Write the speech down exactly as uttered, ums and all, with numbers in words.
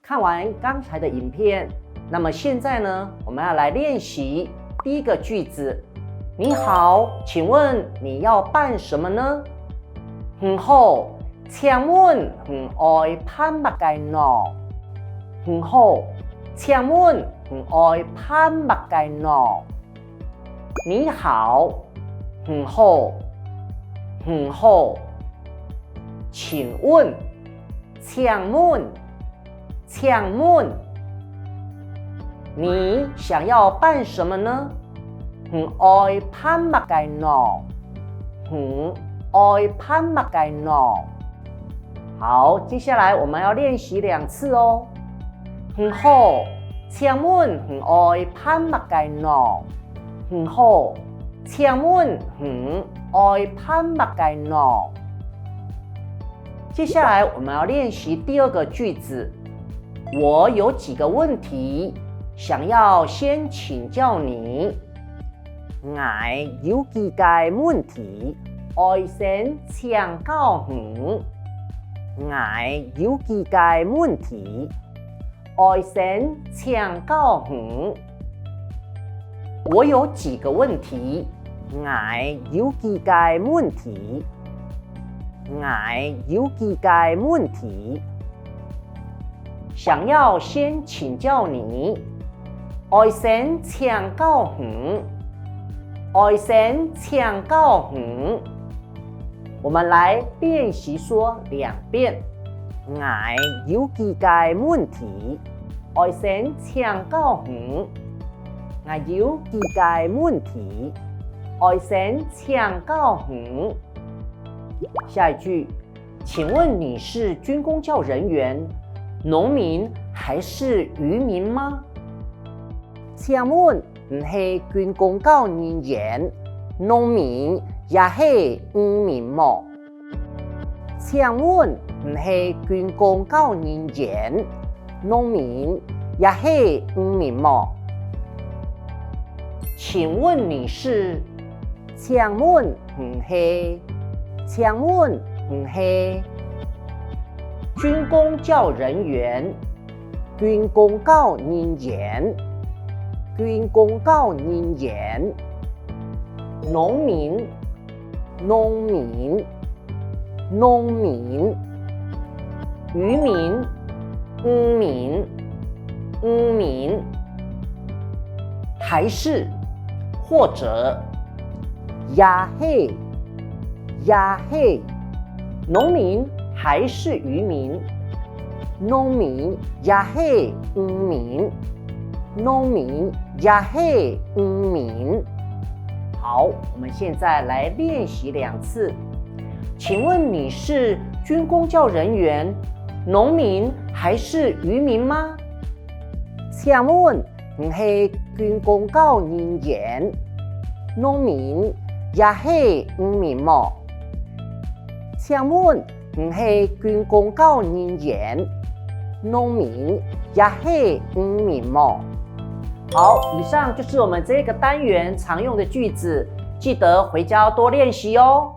看完刚才的影片，那么现在呢，我们要来练习第一个句子。你好，请问你要办什么呢？你好，请问你爱办么个呢？你好，请问你爱办么个呢？你好，你好，你好。请问，请问，请问，你想要办什么呢？你爱办么个呢？你爱办么个呢？好，接下来我们要练习两次哦。你好，请问你爱办么个呢？你好，请问你爱办么个呢？接下来我们要练习第二个句子。我有几个问题想要先请教你。 𠊎有幾个問題，愛先請教你。𠊎有幾个問題，愛先請教你。我有幾个問題，𠊎有幾个問題，𠊎有幾个問題。 想要先请教你，愛先請教你，愛先請教你。我们来练习说两遍。𠊎有幾个問題，愛先請教你。𠊎有幾个問題，愛先請教你。下一句， 请问你是军公教人员、农民还是渔民吗？请问你系军公教人员、农民也系渔民无？请问你系军公教人员、农民也系渔民无？请问你是 请问你系？请问你系？军公教人员，军公教人员，军公教人员。农民，农民，农民。渔民，渔民，渔民。还是，或者， 也系，也系。农民还是渔民？农民也系渔民？农民也系渔民？好，我们现在来练习两次。请问你是军公教人员、农民还是渔民吗？请问 你系军公教人员、农民也系渔民无？请问你系军公教人员、农民也系渔民无？好，以上就是我们这个单元常用的句子，记得回家多练习哦。